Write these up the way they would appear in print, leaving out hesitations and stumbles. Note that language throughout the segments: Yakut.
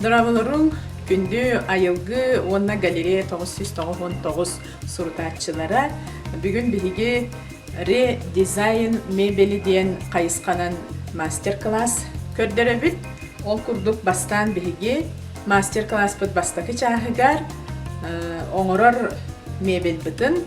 Дорооболоруҥ, күндү Айылгы уонна галерея 999 сурутааччылара. Бүгүн биһиги редизайн мебели диэн хайысханан мастер-класс көрдөрөбүт. Ол курдук бастаан биһиги мастер-класспыт бастакы чааһыгар оҥорор мебельбытын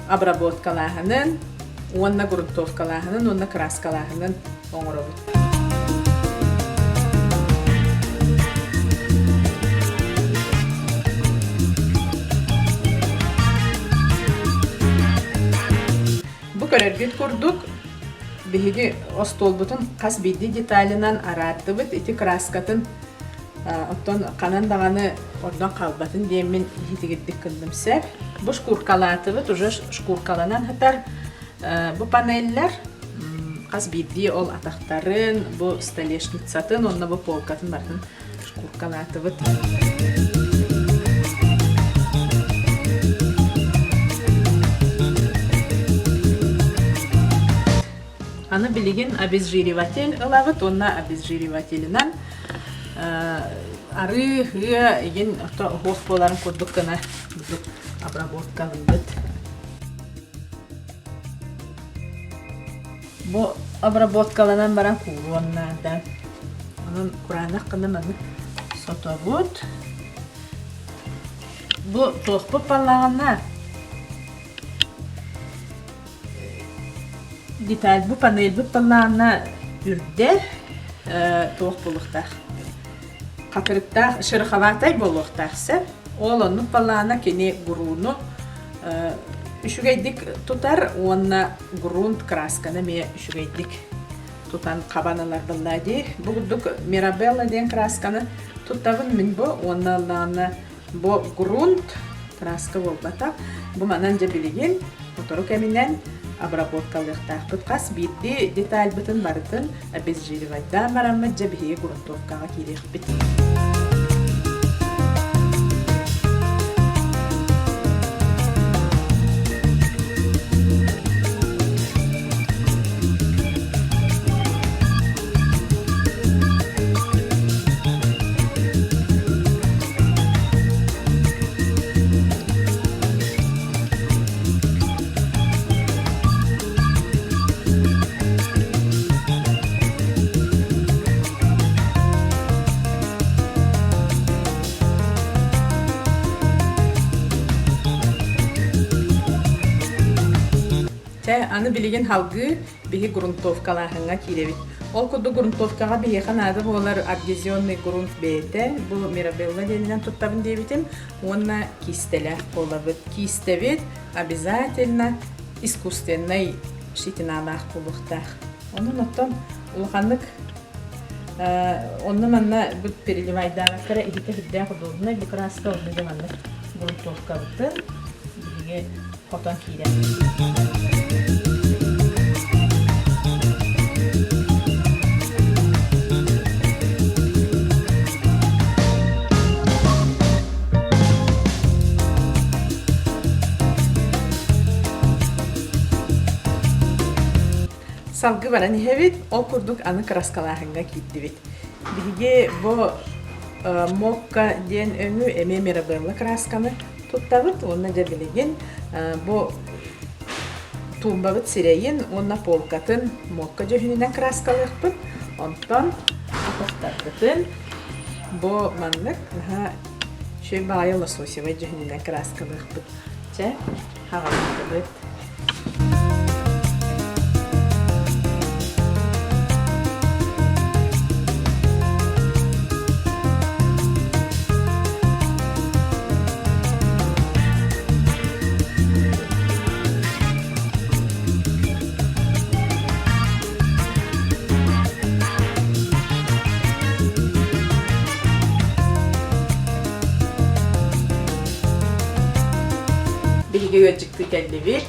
обработкалааһынын уонна грунтовкалааһынын уонна краскалааһынын оҥоробут. Бу көрөргүт курдук биһиги остуолбутун хас биирдии деталынан араардыбыт. Ити краскатын Оттон ханан даҕаны ордон хаалбатын диэммин иһитигирдик гынным сөп. Бу шкуркалаатыбыт, уже шкуркаланан сытар бу панеллэр хас биирдии ол атахтарын, бу столешницатын уонна бу полкатын барытын шкуркалаатыбыт. Аны билигин обезжириватель ылабыт уонна обезжиривателинэн арыы, ыа игин оһуох буоларын курдук гына обработкалыыбыт. Бу обработкаланан баран кууруон наада. Онон кураанах гына маннык сотобут. Бу туохпут баллаҕына Детальбы панельбыт талаана үрдэ туох буолуохтаах хатырыктаах шероховатай буолуохтаах сөп. Ол оннук балаана кини груну үчүгэйдик тутар уонна грунт красканы эмиэ үчүгэйдик тутан хабан ылар буоллаа дии. Бу курдук Мирабелла диэн красканы туттабын мин бу уонна ыллаҕына Бу грунт краска буолбатах. Бу манан дьэ билигин сотору кэминэн обработкалыахтаахпыт. Хас биирдии детальбытын барытын обезжиривайдаан бараммыт дьэ биһиги грунтовкаҕа киириэхпит. Чэ, аны билигин халгыы биһи грунтовкалааһыҥҥа киирэбит. Ол курдук грунтовкаҕа биһиэхэ наада буолар адгезионный грунт бэйэтэ, бу Мирабелла диэнинэн туттабын диэбитим, уонна киистэлээх буолабыт. Киистэбит обязательно искусственнай щетиналаах буолуохтаах. Онон оттон улаханнык онно-манна бу переливайдаабакка эрэ иһитэ сүрдээх удобнай бу краска онно дьэ маннык грунтовкабытын биһиги хотон киирэн. Салгыы баран иһэбит, ол курдук аны кыраскалааһыҥҥа киирдибит. Биһиги бу мокка диэн өҥү эмиэ Мирабелла красканы туттабыт уонна дьэ билигин бу туумбабыт сирэйин уонна полкатын муокка дьүһүнүнэн краскалыахпыт. Онтон атахтарбытын бу маннык наһаа үчүгэй баҕайы лососевай дьүһүнүнэн краскалыахпыт. Чэ, хаҕалаатыбыт. Биһиги ыалдьыттыы кэллибит.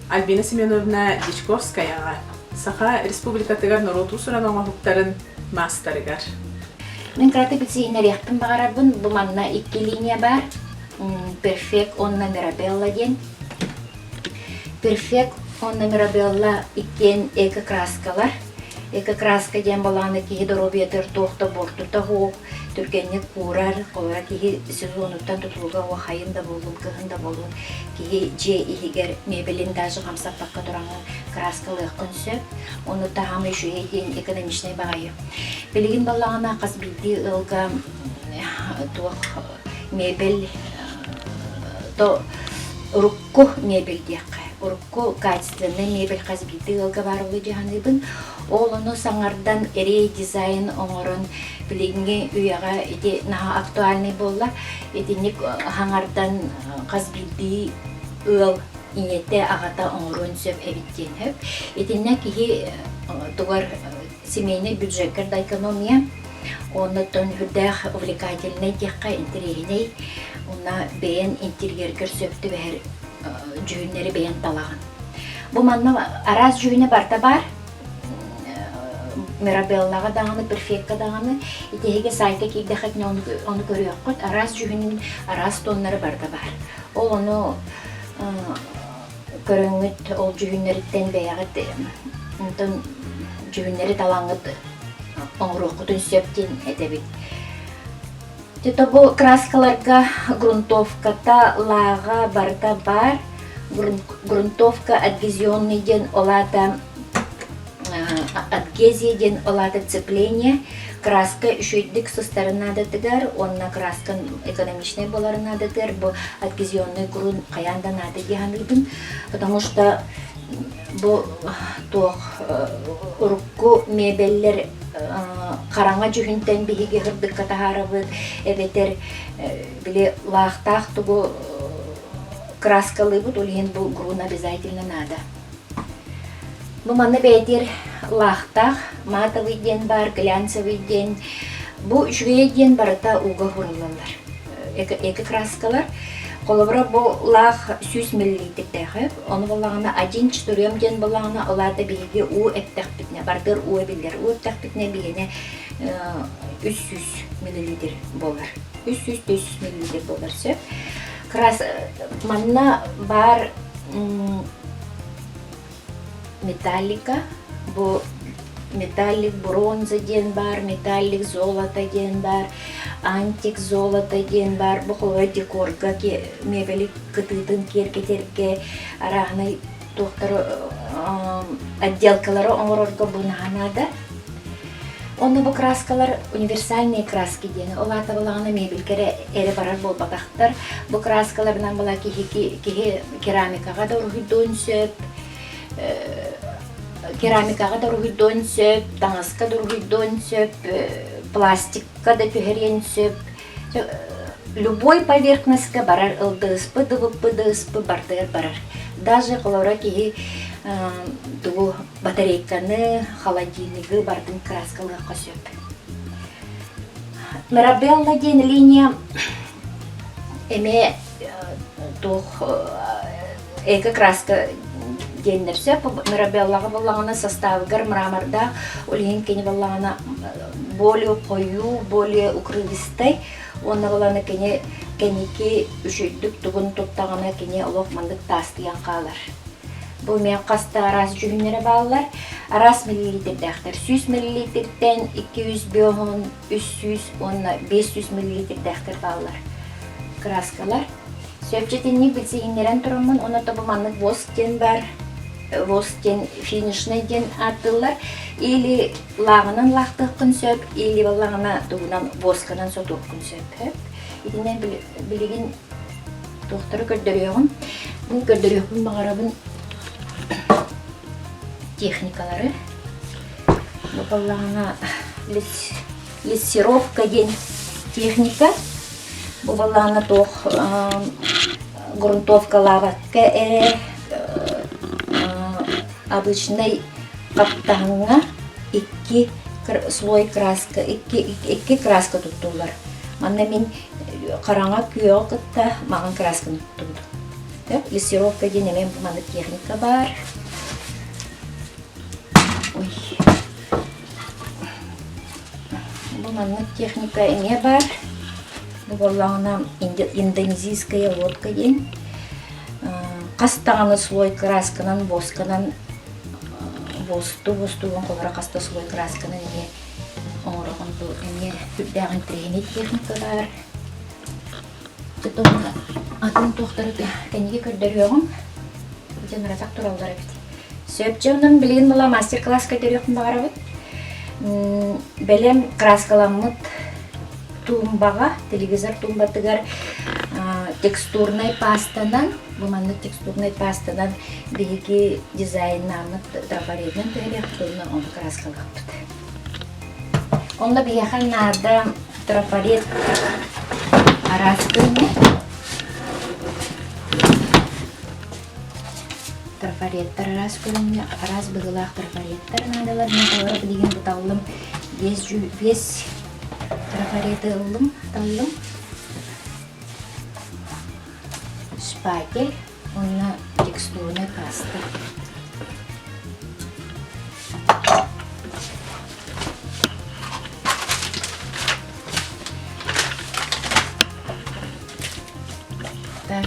Альбина Семеновна Дьячковскаяҕа Саха Республикатыгар норуот уус-уран оҥоһуктарын маастарыгар. Мин кыратык билсиһиннэриэхпин баҕарарбын. Бу манна икки линия баар. Перфект уонна Мирабелла диэн. Перфект уонна Мирабелла иккиэн эко-краскалар. Эко-краска диэн балаҕаны киһи доруобуйатыгар туох да буортута суох, түргэнник куурар, холобура киһи сезонуттан тутулуга суох хайын да буоллун, кыһын да буоллун киһи дьиэ иһигэр мебелин даже хамсаппакка тураҥҥын краскалыаххын сөп. Ону таһаамай үчүгэй диэн экономичнай баҕайы. Билигин балаҕана хас биирдии ыалга туох мебель то урукку мебель диэххэ урукку качественнай мебель хас биирдии ыалга баар буолуо дии саныыбын. Ол ону саҥардан редизайн оҥорон билиҥҥи үйэҕэ ити наһаа актуальнай буолла. Итинник хаҥардан хас биирдии ыал ийэтэ, аҕата оҥоруон сөп эбит диэн сөп. Итиннэ киһи тугар семейный бюджеккэр да экономия, оннуттан үрдээх увлекательнай диэххэ интэриэһинэй, уонна бэйэн интерьергэр сөп түбэһэр дьүһүннэри бэйэн талаҕын. Бу манна араас дьүһүнэ барыта баар. Мирабеллаҕа даҕаны, Перфекка даҕаны итиһиги сайтка киирдэххитинэ ону, ону көрүөххүт. Араас дьүһүнүн, араас тоннары барыта баар. Ол ону көрөҥҥүт ол дьүһүннэриттэн бэйэҕит онтон дьүһүннэри талаҥҥыт оҥоруоххутун сөп диэн этэбит. Тото бу краскаларга грунтовката, лааҕа барыта баар. Грунтовка адгезионный диэн ол аата адгезия диэн ол аата цепление. Краска үчүгэйдик сыстарын наадатыгар уонна краска экономичнай буоларын наадатыгар бу адгезионный грунт хайаан да наада дии саныыбын. Потому что бу туох урукку мебеллэр хараҥа дьүһүнтэн биһиги сырдыкка таһаарабыт эбэтэр били лаахтаах тугу краскалыыбыт ол иһин бу грун обязательно надо. Бу манна бэйэтигэр лаахтаах матовый диэн баар, глянцевый диэн. Бу үчүгэйэ диэн барыта ууга уһуруллаллар. Эко-краскалар. Холобура бу лаах 100 миллилитрдээх Ону буоллаҕына один четырем диэн буоллаҕына, ол аата биһиги уу эптэхпитинэ, бардыар уу эбиллэр. Уу эптэхпитинэ биһиэнэ 300 миллилитр буолар. 300 миллилитр буолар сөп. Крас манна баар металлика бу металлик бронза диэн баар, металлик золото диэн баар, антик золото диэн баар. Бу холобура декорга мебели кытыытын киэргэтэргэ арааһынай туохтары отделкалары оҥорорго бу наһаа наада. Онно бу краскалар универсальные краски диэн. Ол аата балаҕана мебельгэ эрэ, эрэ барар буолбатахтар. Бу краскаларынан была киһи, киһи керамикаҕа да уруһуйдуон сөп, керамикаҕа да уруһуйдуон сөп, таҥаска да уруһуйдуон сөп, пластикка да түһэриэн сөп. Любой поверхностька барар ылдыыспы, дыбыппы, дыыспы бардыгар барар. Даже холоро киһи тугу батарейканы, холодильнигы барытын краскалыахха сөп. Мирабелла диэн линия эмиэ туох эко-краска диэннэр сөп. Мирабеллаҕа буоллаҕына составыгар мрамордаах, ол иһин кини буоллаҕына более хойуу, более укрывистай уонна буоллаҕына кини кэнники үчүгдүк тугун туттаҕына кини олох маннык таастыйан хаалар. Бу эмиэ хас да араас дьүһүннэрэ бааллар. Араас миллилитрдээхтэр. 100 миллилитртэн 250, 300 уонна 500 миллилитрдээхтэр бааллар. Краскалар. Сөпчэтинник билсиһиннэрэн тураммын, уонна тобу маннык воск диэн бар, воск диэн финишный диэн ааттыыллар. Или лааҕынан лаахтыаххын сөп, или баллаҕына тугунан восканан сотуоххун сөп. Итинэн билигин туохтары көрдөрүөҕүм. Мин көрдөрүөхпүн баҕарабын техникалары. Бу баллаҕына лессировка диэн техника. Бу баллаҕына туох грунтовкалаабакка эрэ обычнай хаптаһыҥҥа икки слой краска, икки, икки краска туттуллар. Манна мин хараҥа күөҕү кытта маҕан красканы туттубутум. Лессировка диэн эмиэ маннык техника баар. Ой. Бу маннык техника эмиэ баар. Бу буоллаҕына индонезийская лодка диэн. Хас даҕаны слой красканан, восканан. буосту-буостугун холоро хаста слой красканан эмиэ оҥороҕун бу эмиэ сүрдээх интэриэһинэй техникалар. Атын туохтары кэнники көрдөрүөҕүм. Дьон ыратах тураллар эбит. Сөп дьэ онон билигин була мастер-класс көрдөрүөхпүн баҕарабыт. Бэлэм краскаламмыт туумбаҕа, телевизор туумбатыгар текстурнай пастанан, бу маннык текстурнай пастанан биһиги дизайннааммыт трафаретынан түһэриэхпит уонна ону краскалыахпыт. Онно биһиэхэ наада трафарет араас көрүҥэ. Трафареттар араас көрүҥҥэ, араас быһыылаах трафареттар наадалар. Мин олору билигин буталлым. Биэс трафареты ыллым, таллым. Шпатель уонна текстурная паста.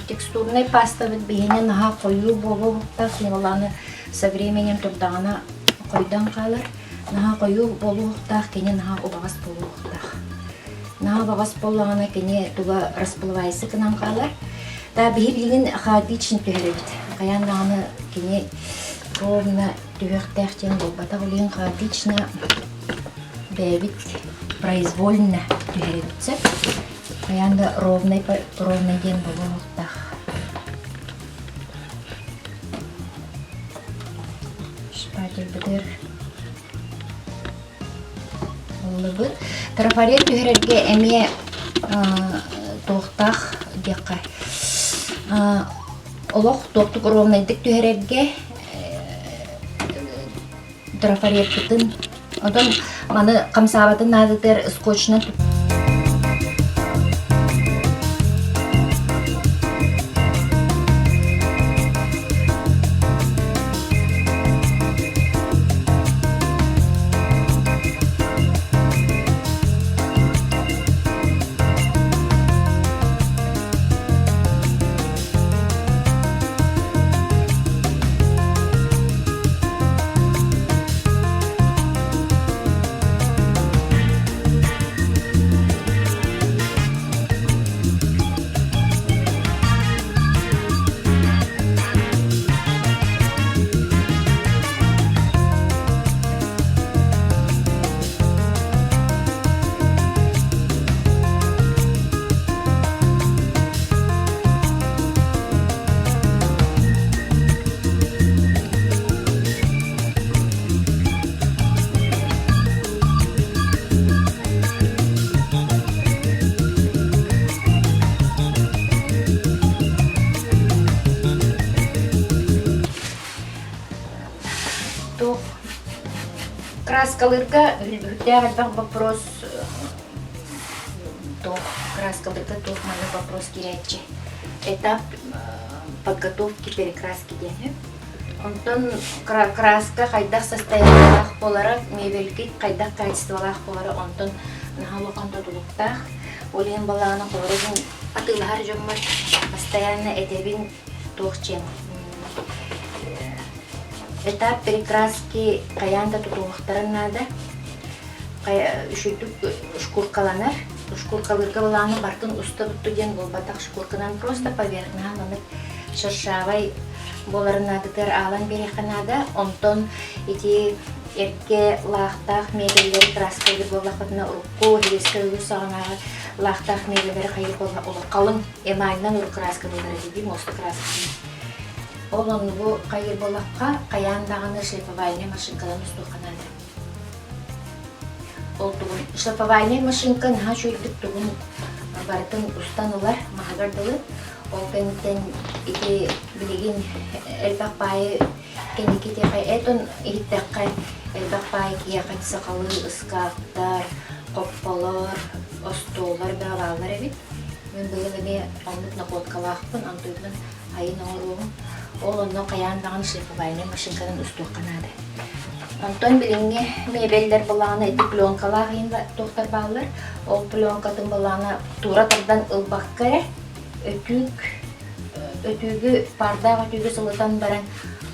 Текстурнай пастабыт биһиэнэ наһаа хойуу буолуохтаах, смоланы со временем турдаҕына хойдон хаалар. Наһаа хойуу буолуохтаах, кини наһаа убаҕас буолуохтаах. Наһаа убаҕас буоллаҕына кини туга расплывается гынан хаалар. Да биһи билигин хаотично түһэрэбит. Хайаан даҕаны кини ровно түһүөхтээх диэн буолбатах, билигин хаотично бэйэбит произвольно түһэрэбит сөп. Хайаан да ровный, ровный диэн буолуохтаах. Шпательбытыгар ыллыбыт. Трафарет түһэрэргэ эмиэ туохтаах диэххэ олох туохтук ровнайдык түһэрэргэ трафареткытын Онтон маны хамсаабатын наадатыгар скотчунан Туох краскалыырга үрдээх элбэх вопрос туох краскалыырга туох маннык вопрос киирээччи этап подготовки перекраски диэн Онтон краска хайдах состояниелаах буолара, мебелькит хайдах качестволаах буолара онтон наһаа улахан тутулуктаах. Ол иһин балаҕаны холоробун атыылаһар дьоммор постоянно этэбин туох диэн этап перекраски хайаан да тутуһуохтарын наада. Үчүгдүк шкуркаланар. Шкуркалыырга былааны барытын уста бутту диэн буолбатах шкурканан просто поверхнаһа маннык шершавай буоларын наадатыгар аалан биэриэххэ наада. Онтон ити эргэ лаахтаах мебеллэри краскалыыр буоллахпытына урукку Хириэскэ үгүс саҕанааҕы лаахтаах мебеллэри хайыыр буолла олох халыҥ эмальынан урукку краскалыыллар этэ муоста краскатын. Ол оннугу хайыыр буоллахха хайаан даҕаны шлифовальнай машинкаларын устуохха наада. Ол тугун шлифовальнай машинка наһаа үчүгэйдик тугун барытын устан ылар маһыгар дылы. Ол кэнниттэн ити билигин элбэх баайы кэнники тиэхэ этон иһиттэххэ элбэх баайы киһиэхэ сахалыы ыскааптар, хопполор, остуоллар да бааллар эбит. Мин быйыл эмиэ оннук находкалаахпын, онтуйбун айын оҥоруоҕум. Ол онно хайаан даҕаны шлифовальнай машинканан устуохха наада. Онтон билиҥҥи мебеллэр былаана ити пленкалаах иһин туохтар бааллар. Ол пленкатын былаана туура тардан ылбакка эрэ өтүүк өтүүгү паардаах өтүүгү сылытан баран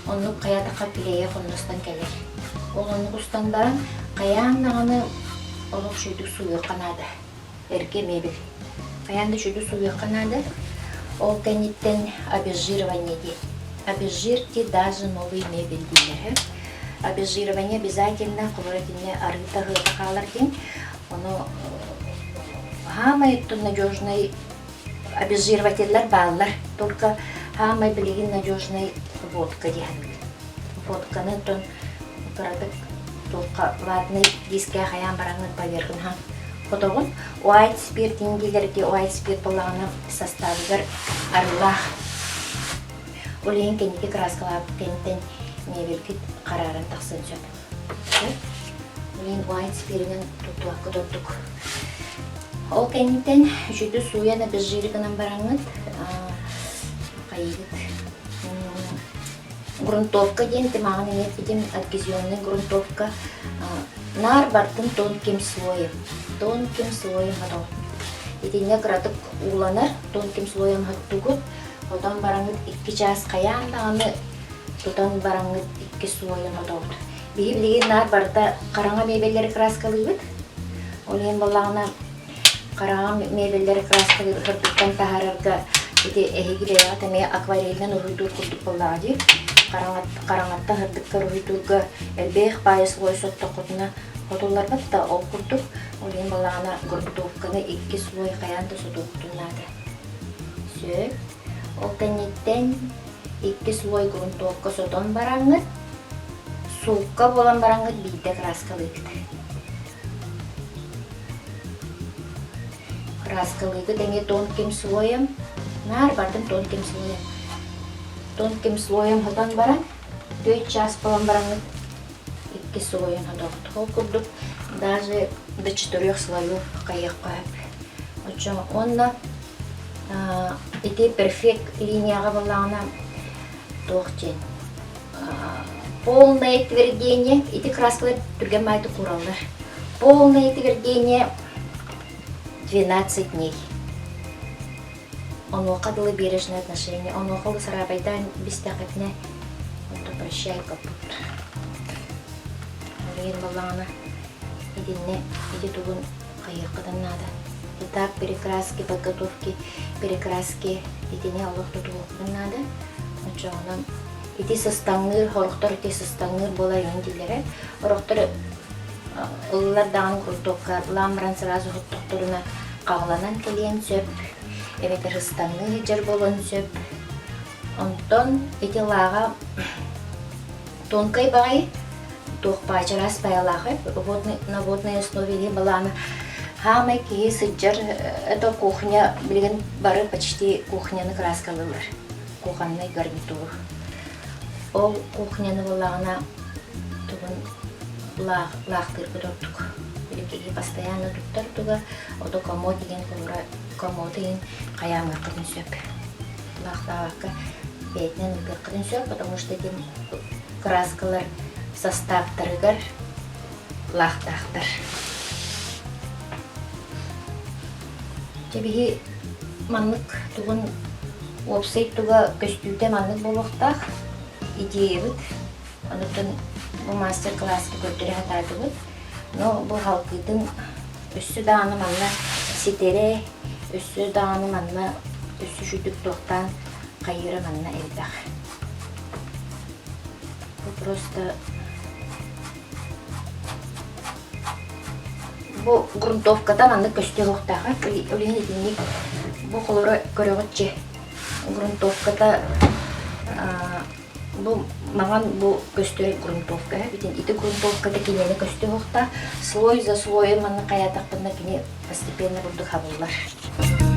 оннук хайаатахха клейэ хонностон кэлэр. Ол оннук устан баран, хайаан даҕаны олох үчүгэйдик сууйуохха наада. Эргэ мебель. Хайаан да үчүгэйдик сууйуохха наада. Ол кэнниттэн обезжирование диэн. Обезжирьте даже новый мебель дииллэр. Обезжирование обязательно, холобур итиннэ арыыта-аһыыта хаалар диэн. Ону саамай надежный обезжиривателлэр бааллар. Только саамай билигин надежный водка диэн. Водканы оттон кыратык туохха ватный дискэ хайаан бараҥҥын поверхностан хотоҕун. White спирт дииллэр white спирт буоллаҕына составыгар арыылаах. Ол иһин кэнники краскалаабыт кэнниттэн мебелькит харааран тахсыан сөп. Ол white спиринэн туттуоххут ордук. Ол кэнниттэн үчүгэй сууйан обезжири гынан бараҥҥыт хайыыгыт грунтовка диэн тымаҕын эмиэ эппитим адгезионный грунтовка наар бартын тонким слоем тонким слоем хотоҕут итиннэ кыратык ууланар тонким слоем хоттугут хотон бараҥҥыт икки чаас хайаан даҕаны тутан бараҥҥыт икки слойун хотоҕут биһи билигин наар барыта хараҥа мебеллэри краскалыыбыт ол иһин буоллаҕына хараҥа мебеллэри краскалыыр сырдыктан таһаарарга ити эһиги бэйэҕит эмиэ акварельнан уруһуйдуур курдук буоллаҕа дии хараҥаттан сырдыкка уруһуйдуурга элбэх баайы слой соттоххутуна хотулларбат да ол курдук ол иһин буоллаҕына грунтовканы икки слой хайаан да сотуоххутун наада сөп ол кэнниттэн икки слой грунтовка сотон бараҥҥыт суукка буолан бараҥҥыт биирдэ краскалыыгыт Краскалыыгыт эмиэ тонким слоем, наар бардым тонким слоем. Тонким слоем хотон баран, түөрт чаас буолан бараҥҥыт икки слойун хотоҕут. Ол курдук даже до четырех слоев хайыахха сөп. Оччоҕо уонна ити перфект линияҕа буоллаҕына туох диэн полное твердение ити краскалар түргэн маайдык куураллар. Полное твердение 12 дней. Онуоха дылы бережное отношение. Онуоха ол сараабайдаан бистэххитинэ онто прощай капут. Ол иһин буоллаҕына итиннэ ити тугун хайыаххытын наада. Этап перекраски, подготовки, перекраски итини олох тутуһуоххутун наада. Оччоҕунан ити сыстаҥныыр, сорохтор ити сыстаҥныыр буолар иһин дииллэрэ. Сорохтор ыллар даҕаны курдукка лаан баран сразу уһуттахтарына хаҕыланан кэлиэн сөп, эбэтэр ыстаҥныы сылдьар буолуон сөп. Онтон ити лааҕа тонкай баҕайы, туох баай чараас байалаах на водной основе или балаана хаамай киһи сылдьар это кухня билигин бары почти кухняны краскалыыллар кухонный гарнитур ол кухняны буоллаҕына тугун лаахтыырбыт ордук били киһи постоянно туттар туга ото комод деген холура комод иһин хайаамыаххытын сөп лаахтаабакка бэйэтинэн ыытыаххытын сөп потому что этим краскалар составтарыгар лаахтаахтар Дьэ биһи маннык тугун уопсай туга көстүүтэ маннык буолуохтаах идеябыт. Онуттан бу мастер-класска көрдөрө сатаатыбыт. Но бу халкыытын өссө даҕаны манна ситэрэ, өссө даҕаны манна өссө үчүгдүк туохтаан хайыыра манна элбэх. Бу просто Бу грунтовката маннык көстүө суохтааҕа. Ол иһин итинник бу холоро көрөҕүт грунтовката бу маҥан бу көстөр грунтовка бүтүн ити грунтовката кинини көстүө суохтаах. Слой за слоем маннык хайаатахпына кини постепенно курдук хабыллар.